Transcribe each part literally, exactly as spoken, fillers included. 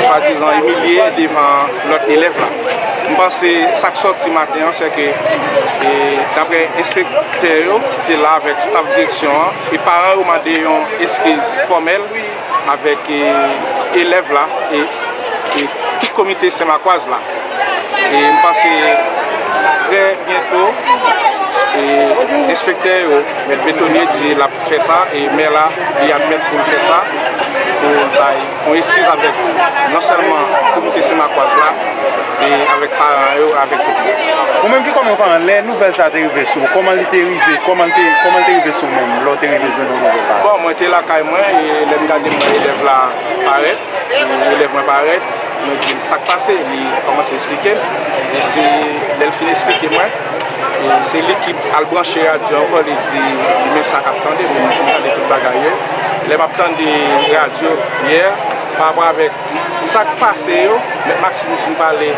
swadizan imilye devan lòt elèv la. M panse sa k sòti maten an, se ke, e, daprè enspektè yo ki te la avèk staf direksyon an, e paran yo mande yon eskiz fòmèl avèk, e, elèv la e, e tout komite Senmakwaz la. E m panse trè byento, e enspektè yo, mèt Betonye di l ap fè sa, e mè la, li admèt pou l fè sa, pou l bay yon eskiz avèk non sèlman komite Senmakwaz la, e avèk paran yo, avèk tout moun. Ou menm ki kòm yon paran, lè nouvèl sa a te rive sou ou, kòman li te rive, kòman li te, kòman li te rive sou ou menm, lè w te rive jwenn yon nouvèl paran? Bon, mwen te lakay mwen, e lè m gade mwen elèv la parèt, e elèv mwen parèt, mwen di l sa k pase, li kòmanse esplike m, e se lè l fin esplike mwen, e se li ki al branche radyo ankò, li di, li men sa k ap tande, men mwen fin tande tout bagay yo. Lè m ap tande radyo yè, pa rapò avèk sa k pase yo, mèt Maxime fin pale,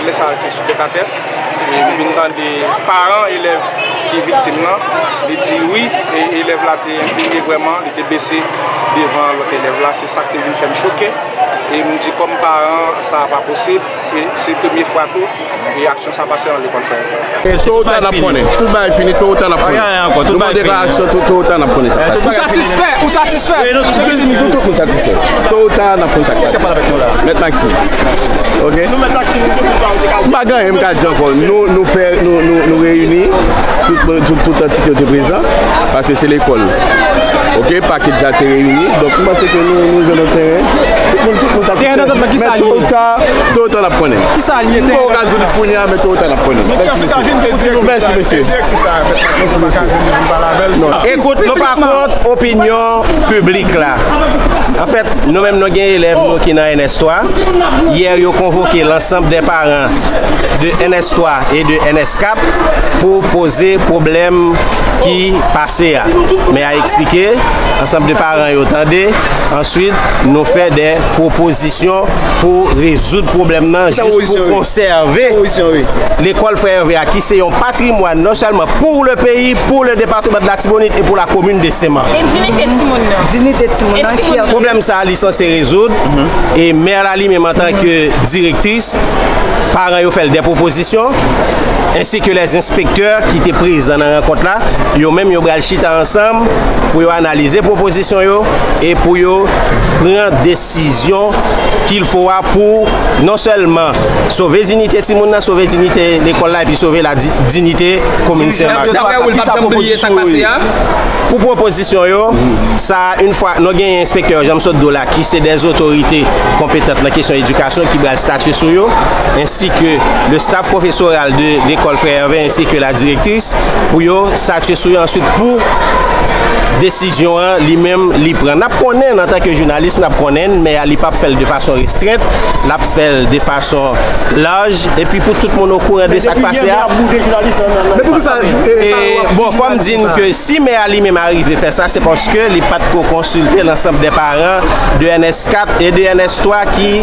lè sa a te sou tèt a tèt, e m vin tande paran elèv ki viktim nan, li di wi, e elèv la te enplike vrèman, li te bese devan lòt elèv la, se sa k te vin fè m choke. E m di kòm paran, sa pa posib. E se premye fwa tou, e aksyon sa pase nan lekòl Frè Èvè. E to ou ta n ap konnen. Tout bagay fini, to ou ta n ap konnen. Nou pran deklarasyon, to, to ou ta n ap konnen sa k pase. Ou satisfè? Ou satisfè? Tout, tout moun satisfè. To ou ta n ap konnen sa k pase. Mèt Maxime. Ok? M pa gen anyen m ka di ankò. Nou, nou fè, nou, nou, nou reyini. Tout, tout, tout antite yo te prezan. Paske se lekòl. Ok? Pakèt sa te reyini. Donk, m panse ke nou, nou jwenn yon teren. Tout moun, tout moun satisfè. Teren dantantman, kisa l ye? Men to ou ta, to ou ta n ap konnen. Kisa l ye, teren dantantman? M poko ka di w li kounye a, men to ou ta n ap konnen. Mèsi, mesye. Mèsi, mesye. Ekout, nou pa kont opinyon piblik la. Anfèt, nou menm nou gen elèv nou ki nan N S twa. Yè, yo konvoke lansanm dè paran de N S twa e de N S kat pou poze pwoblèm ki pase a. Mè a eksplike, ansanm de paran yo tande, answit, nou fè de pwopozisyon pou rezoud pwoblèm nan, jis pou konsève lekòl Frè Èvè a, ki se yon patrimwàn non sèlman pou le peyi, pou le département de l'Artibonite e pou la commune de Senmak. E diyite timoun nan? Diyite timoun nan, fyète. Pwoblèm sa a, li sanse rezoud, e mè la li menm antanke direktris, paran yo fè l de pwopozisyon, ensi ke lè enspektè ki te prezan nan rankont la, yo menm yo pral chita ansanm pou yo analize pwopozisyon yo e pou yo pran desizyon qu'il faut a pou non sèlman sove diyite timoun nan, sove diyite lekòl la, epi sove la di-, diyite komin Senmak. Daprè ou, l p ap janm bliye sa k pase a? Pou pwopozisyon yo, sa, yon fwa, nou genyen enspektè Jean Sotdo la, ki se de otorite konpetant nan kesyon edikasyon, ki pral statye sou yo, ensi ke le staff professoral de lekòl Frè Èvè, ensi ke la direktris, pou yo statye sou yo answit pou desizyon an, li menm, li pran. N ap konnen, antanke jounalis, n ap konnen, mè a, li p ap fè l de fason restrent, l ap fè l de fason laj, epi pou tout moun okouran de sa k pase a. Men poukisa, e, e, bon, fò m di n ke si mè a li menm arive fè sa, se paske li pa t ko konsilte lansanm de paran de N S kat e de N S twa ki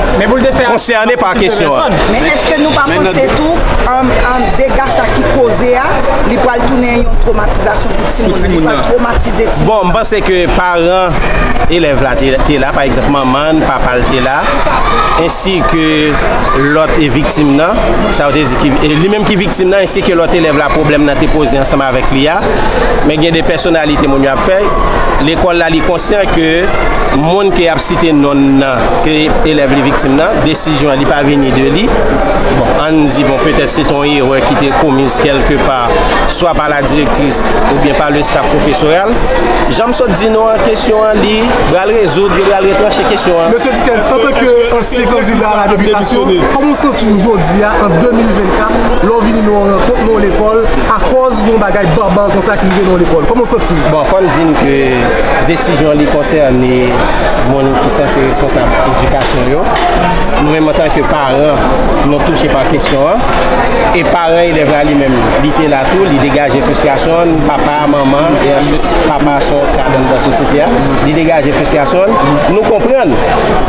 konsène pa kesyon an. Men èske nou pa panse tou, um, um, dega sa ki koze a, li pral tounen yon twomatizasyon pou timoun nan, li pral twomatize timoun nan? Bon, m panse ke paran elèv la te, te la, pa egzanp, manman l, papa l te la, ensi ke lòt e viktim nan, sa yo te di ki, e li menm ki viktim nan, ensi ke lòt elèv la, pwoblèm nan te poze ansanm avèk li a. Men gen de pèsonalite moun yo ap fè. Lekòl la, li konsyan ke moun ke y ap site non l nan, ke elèv li viktim nan, desizyon an, li pa vini de li. Bon, ann di, bon, petèt se t on erè ki te komiz kèlke pa, swa pa la direktris oubyen pa le staff professoral. Jan m sot di nou an, kesyon an, li pral rezoud, yo pral retranche kesyon an. Mesye Dickens, antanke ansyen kandida a la depikasyon, kòman w santi w jodi a, an de mil vennkat, lè w vini nan yon rankont, nan yon lekòl, akòz yon bagay baba konsa ki rive nan yon lekòl? Kòman w santi w? Bon, fò n di n ke desizyon li konsène moun ki sanse responsab edikasyon yo. Nou menm antanke paran, nou touche pa kesyon an. E paran elèv la li menm, li te la tou, li degaje fristrasyon l, papa, manman, e answit papa se yon kad anndan sosyete a. Li degaje fristrasyon l. Nou konprann.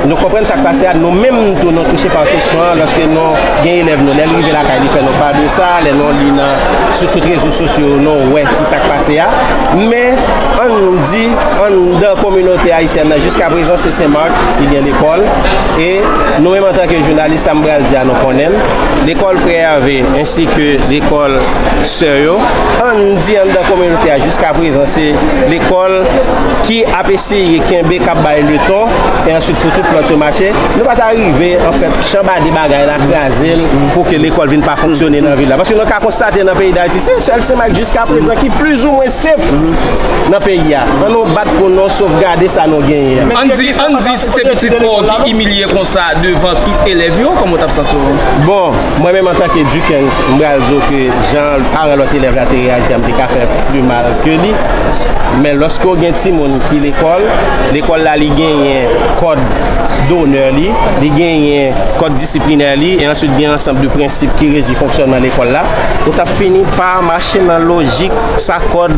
Nou konprann sa k pase a. Nou menm tou, nou touche pa kesyon an lòske nou gen elèv nou. Lè l rive lakay, li fè nou pa de sa. Lè nou li nan, sou tout rezo sosyo, nou wè ki sa k pase a. Men, ann di, anndan kominote ayisyèn nan, jiska prezan, se Sen Mak ki gen lekòl. E nou menm, antanke jounalis, sa m pral di a, nou konnen l. Lekòl Frè Hervé, ensi ke lekòl sè yo. Ann di, anndan kominote a, jiska prezan, se lekòl ki ap eseye kenbe, k ap bay leton, e answit pou tout lòt yo mache. Nou pa ta rive, anfèt, chanbade bagay la, kraze l, pou ke lekòl vin pa fonksyone nan vil la. Paske nou ka konstate nan peyi Dayiti, se sèl Sen Mak jiska prezan ki plizoumwen sef nan peyi a. Ann nou bat pou nou sovgade sa nou genyen an. Ann di, ann di, si se pitit pa w ki imilye konsa devan tout elèv yo, kòman w t ap santi w? Bon, mwen menm antanke Duckens, m pral di w ke jan paran lòt elèv la te reyaji a, m te ka fè pli mal ke li. Men lòske w gen timoun ki lekòl, lekòl la li genyen kòd donè li, li genyen kòd disiplinè li, e answit gen ansanm de prensip ki reji fonksyònman lekòl la. Ou t ap fini pa mache nan lojik sa kòd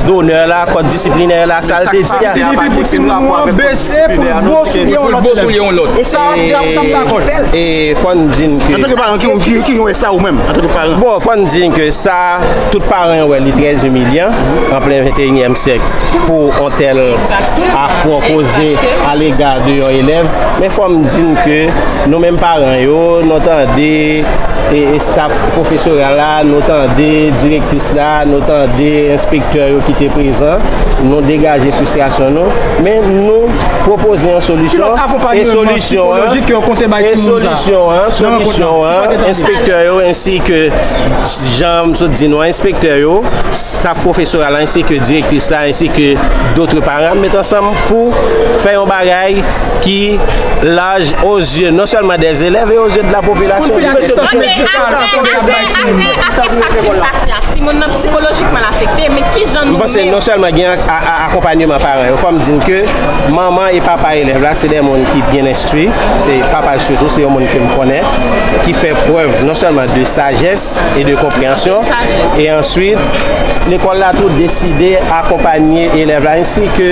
donè la, kòd disiplinè la, sa l te di a. Sa k pase a pa gen okenn rapò avèk kòd disiplinè a, non, Duckens. Pou l bo sou yon lòt. E sa, sa m dakò. E fò n di n ke Antanke paran, ki, ki, ki wè sa ou menm, antanke paran? Bon, fò n di n ke sa, tout paran yo wè li trè imilyan, an plen venteyinyèm syèk, pou on tèl afwon poze alega de yon elèv. Men fò m di n ke nou menm paran yo, nou tande, e, e staff pwofesoral la, nou tande direktris la, nou tande enspektè yo ki te prezan, nou degaje fristrasyon nou, men nou pwopoze yon solisyon, e solisyon an, e solisyon an, solisyon an, enspektè yo, ensi ke, jan m sot di nou, enspektè yo, staff pwofesoral la, ensi ke direktris la, ensi ke dòt paran, ap met ansanm pou fè yon bagay ki laj o zye non sèlman dè elèv e o zye de la popilasyon. Apre, apre, apre, apre sa k fin pase a, timoun nan sikolojikman l afekte, men kijan nou menm? M panse non sèlman gen a, a, a, akonpanyeman paran yo, fò m di n ke manman e papa elèv la, se de moun ki byen enstwi, se papa l sitou, se yon moun ke m konnen, ki fè prèv non sèlman de sajès e de konpreyansyon, e answit, lekòl la tou deside akonpanye elèv la, ensi ke,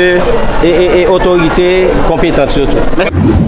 e, e, e otorite konpetant yo tou.